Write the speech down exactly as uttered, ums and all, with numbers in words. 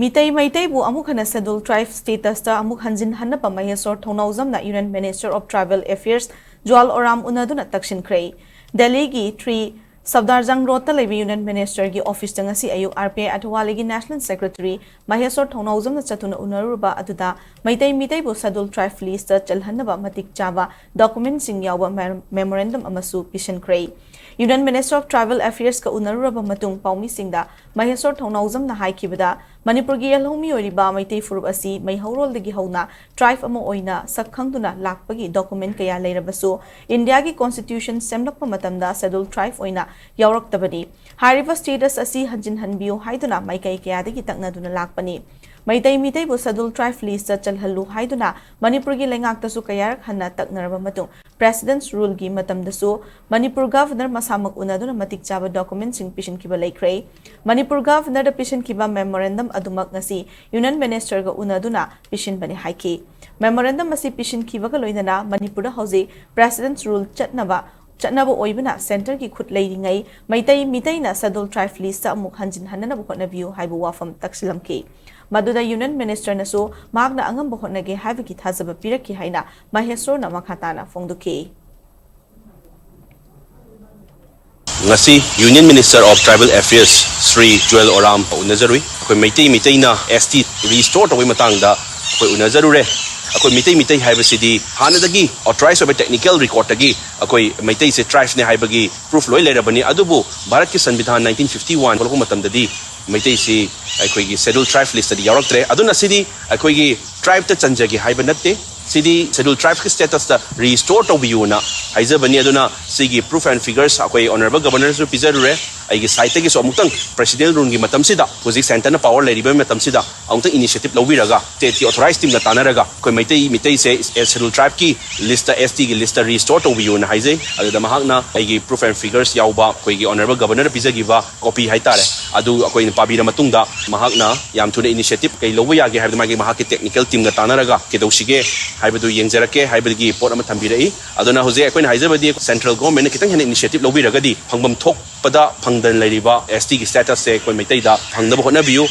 ꯃꯤꯇꯩ ꯃꯩꯇꯩꯕꯨ ꯑꯃꯨꯛ ꯍꯟꯅ Scheduled Tribe statusꯇ ꯑꯃꯨꯛ ꯍꯟꯖꯤꯟꯍꯟꯅꯕ ꯃꯍꯦꯁꯣꯔ ꯊꯧꯅꯥꯎꯖꯝꯅ Union Minister of Tribal Affairs ꯖꯨꯋꯥꯜ ꯑꯣꯔꯥꯝ ꯎꯅꯗꯨꯅ ꯇꯛꯁꯤꯟꯈ꯭ꯔꯦ꯫ ꯗꯦꯜꯂꯤꯒꯤ ꯊ꯭ꯔꯤ ꯁꯐꯗꯔꯖꯪ ꯔꯣꯗꯇ ꯂꯩꯕ Union Ministerꯒꯤ officeꯇ ꯉꯁꯤ ꯑꯌꯨꯛ R P I ꯑꯊꯋꯥꯂꯤꯒꯤ National Secretary ꯃꯍꯦꯁꯣꯔ ꯊꯧꯅꯥꯎꯖꯝꯅ ꯆꯠꯇꯨꯅ ꯎꯅꯔꯨꯔꯕ ꯑꯗꯨꯗ ꯃꯩꯇꯩ ꯃꯤꯇꯩꯕꯨ Scheduled Tribe listꯇ ꯆꯜꯍꯟꯅꯕ ꯃꯇꯤꯛ ꯆꯥꯕ documentꯁꯤꯡ ꯌꯥꯎꯕ mem-, memorandum ꯑꯃꯁꯨ ꯄꯤꯁꯤꯟꯈ꯭ꯔꯦ꯫ Union Minister of Tribal Affairsꯀ ꯎꯅꯔꯨꯔꯕ ꯃꯇꯨꯡ ꯄꯥꯎꯃꯤꯁꯤꯡꯗ ꯃꯍꯦꯁꯣꯔ ꯊꯧꯅꯥꯎꯖꯝꯅ ꯍꯥꯏꯈꯤꯕꯗ, ꯃꯅꯤꯄꯨꯔꯒꯤ ꯌꯦꯜꯍꯧꯃꯤ ꯑꯣꯏꯔꯤꯕ ꯃꯩꯇꯩ ꯐꯨꯔꯨꯞ ꯑꯁꯤ ꯃꯩꯍꯧꯔꯣꯜꯗꯒꯤ ꯍꯧꯅ tribe ꯑꯃ ꯑꯣꯏꯅ ꯁꯛ ꯈꯪꯗꯨꯅ ꯂꯥꯛꯄꯒꯤ document ꯀꯌꯥ ꯂꯩꯔꯕꯁꯨ, ꯏꯟꯗꯤꯌꯥꯒꯤ constitution ꯁꯦꯝꯂꯛꯄ ꯃꯇꯝꯗ Scheduled Tribe ꯑꯣꯏꯅ ꯌꯥꯎꯔꯛꯇꯕꯅꯤ꯫ ꯍꯥꯏꯔꯤꯕ status ꯑꯁꯤ ꯍꯟꯖꯤꯟꯍꯟꯕꯤꯌꯨ ꯍꯥꯏꯗꯨꯅ ꯃꯥꯏꯀꯩ ꯀꯌꯥꯗꯒꯤ ꯇꯛꯅꯗꯨꯅ ꯂꯥꯛꯄꯅꯤ꯫ ꯃꯩꯇꯩ ꯃꯤꯇꯩꯕꯨ Scheduled Tribe listꯇ ꯆꯜꯍꯜꯂꯨ ꯍꯥꯏꯗꯨꯅ ꯃꯅꯤꯄꯨꯔꯒꯤ ꯂꯩꯉꯥꯛꯇꯁꯨ ꯀꯌꯥꯔꯛ ꯍꯟꯅ ꯇꯛꯅꯔꯕ ꯃꯇꯨꯡ, President's Ruleꯒꯤ ꯃꯇꯝꯗꯁꯨ ꯃꯅꯤꯄꯨꯔ Governor ꯃꯁꯥꯃꯛ ꯎꯅꯗꯨꯅ ꯃꯇꯤꯛ ꯆꯥꯕ documentꯁꯤꯡ ꯄꯤꯁꯤꯟꯈꯤꯕ ꯂꯩꯈ꯭ꯔꯦ꯫ ꯃꯅꯤꯄꯨꯔ Governorꯗ ꯄꯤꯁꯤꯟꯈꯤꯕ memorandum ꯑꯗꯨꯃꯛ ꯉꯁꯤ Union Ministerꯒ ꯎꯅꯗꯨꯅ ꯄꯤꯁꯤꯟꯕꯅꯤ ꯍꯥꯏꯈꯤ꯫ Memorandum ꯑꯁꯤ ꯄꯤꯁꯤꯟꯈꯤꯕꯒ ꯂꯣꯏꯅꯅ ꯃꯅꯤꯄꯨꯔꯗ ꯍꯧꯖꯤꯛ President's Rule ꯆꯠꯅꯕ, ꯆꯠꯅꯕ ꯑꯣꯏꯕꯅ centreꯒꯤ ꯈꯨꯠ ꯂꯩꯔꯤꯉꯩ ꯃꯩꯇꯩ ꯃꯤꯇꯩꯅ Scheduled Tribe listꯇ ꯑꯃꯨꯛ ꯍꯟꯖꯤꯟꯍꯟꯅꯅꯕ ꯍꯣꯠꯅꯕꯤꯌꯨ ꯍꯥꯏꯕ ꯋꯥꯐꯝ ꯇꯛꯁꯤꯜꯂꯝꯈꯤ꯫ ꯃꯗꯨꯗ Union Ministerꯅꯁꯨ ꯃꯍꯥꯛꯅ ꯑꯉꯝꯕ ꯍꯣꯠꯅꯒꯦ ꯍꯥꯏꯕꯒꯤ ꯊꯥꯖꯕ ꯄꯤꯔꯛꯈꯤ ꯍꯥꯏꯅ ꯃꯍꯦꯁꯣꯔꯅ ꯃꯈꯥ ꯇꯥꯅ ꯐꯣꯡꯗꯣꯛꯈꯤ꯫ ꯉꯁꯤ Union Minister of Tribal Affairs Shri ꯖꯨꯋꯦꯜ ꯑꯣꯔꯥꯝ ꯎꯅꯖꯔꯨꯏ꯫ ꯑꯩꯈꯣꯏ ꯃꯩꯇꯩ ꯃꯤꯇꯩꯅ S T restore ꯇꯧꯕꯒꯤ ꯃꯇꯥꯡꯗ ꯑꯩꯈꯣꯏ ꯎꯅꯖꯔꯨꯔꯦ꯫ ꯑꯩꯈꯣꯏ ꯃꯤꯇꯩ ꯃꯤꯇꯩ ꯍꯥꯏꯕꯁꯤꯗꯤ ꯍꯥꯟꯅꯗꯒꯤ authorized ꯑꯣꯏꯕ technical recordꯇꯒꯤ ꯑꯩꯈꯣꯏ ꯃꯩꯇꯩꯁꯦ tribeꯅꯦ ꯍꯥꯏꯕꯒꯤ proof ꯂꯣꯏ ꯂꯩꯔꯕꯅꯤ꯫ ꯑꯗꯨꯕꯨ ꯚꯥꯔꯠꯀꯤ ꯁꯪꯕꯤꯙꯥꯟ nineteen fifty one ꯊꯣꯛꯂꯛꯄ ꯃꯇꯝꯗꯗꯤ ꯃꯩꯇꯩꯁꯤ ꯑꯩꯈꯣꯏꯒꯤ Scheduled Tribe listꯇꯗꯤ ꯌꯥꯎꯔꯛꯇ꯭ꯔꯦ꯫ ꯑꯗꯨꯅ ꯁꯤꯗꯤ ꯑꯩꯈꯣꯏꯒꯤ tribeꯇ ꯆꯟꯖꯒꯦ ꯍꯥꯏꯕ ꯅꯠꯇꯦ꯫ ꯁꯤꯗꯤ Scheduled Tribeꯀꯤ statusꯇ restore ꯇꯧꯕꯤꯌꯨꯅ ꯍꯥꯏꯖꯕꯅꯤ꯫ ꯑꯗꯨꯅ ꯁꯤꯒꯤ proof and figures ꯑꯩꯈꯣꯏ Honourable Governorꯁꯨ ꯄꯤꯖꯔꯨꯔꯦ꯫ ꯑꯩꯒꯤ sideꯇꯒꯤꯁꯨ ꯑꯃꯨꯛꯇꯪ Presidential Ruleꯒꯤ ꯃꯇꯝꯁꯤꯗ, ꯍꯧꯖꯤꯛ centreꯅ power ꯂꯩꯔꯤꯕ ꯃꯇꯝꯁꯤꯗ, ꯑꯃꯨꯛꯇꯪ initiative ꯂꯧꯕꯤꯔꯒ stateꯀꯤ authorized teamꯒ ꯇꯥꯟꯅꯔꯒ ꯑꯩꯈꯣꯏ ꯃꯩꯇꯩ, ꯃꯤꯇꯩꯁꯦ Scheduled Tribeꯀꯤ listꯇ, STꯒꯤ listꯇ restore ꯇꯧꯕꯤꯌꯨꯅ ꯍꯥꯏꯖꯩ꯫ ꯑꯗꯨꯗ ꯃꯍꯥꯛꯅ ꯑꯩꯒꯤ proof and figures ꯌꯥꯎꯕ ꯑꯩꯈꯣꯏꯒꯤ Honourable Governorꯗ ꯄꯤꯖꯈꯤꯕ copy ꯍꯥꯏꯇꯥꯔꯦ, ꯑꯗꯨ ꯑꯩꯈꯣꯏꯅ ꯄꯥꯕꯤꯔ ꯃꯇꯨꯡꯗ ꯃꯍꯥꯛꯅ ꯌꯥꯝ ꯊꯨꯅ initiative ꯀꯩ ꯂꯧꯕ ꯌꯥꯒꯦ ꯍꯥꯏꯕꯗꯨ ꯃꯥꯒꯤ, ꯃꯍꯥꯛꯀꯤ technical teamꯒ ꯇꯥꯟꯅꯔꯒ ꯀꯩꯗꯧꯁꯤꯒꯦ ꯍꯥꯏꯕꯗꯨ ꯌꯦꯡꯖꯔꯛꯀꯦ ꯍꯥꯏꯕꯒꯤ ꯄꯣꯠ ꯑꯃ ꯊꯝꯕꯤꯔꯛꯏ꯫ ꯑꯗꯨꯅ ꯍꯧꯖꯤꯛ ꯑꯩꯈꯣꯏꯅ ꯍꯥꯏꯖꯕꯗꯤ central governmentꯅ ꯈꯤꯇꯪ ꯍꯦꯟꯅ initiative ꯂꯧꯕꯤꯔꯒꯗꯤ ꯐꯪꯐꯝ ꯊꯣꯛꯄꯗ ꯐꯪꯗꯅ ꯂꯩꯔꯤꯕ STꯒꯤ statusꯁꯦ ꯑꯩꯈꯣꯏ ꯃꯩꯇꯩꯗ ꯐꯪꯅꯕ ꯍꯣꯠꯅꯕꯤꯌꯨ꯫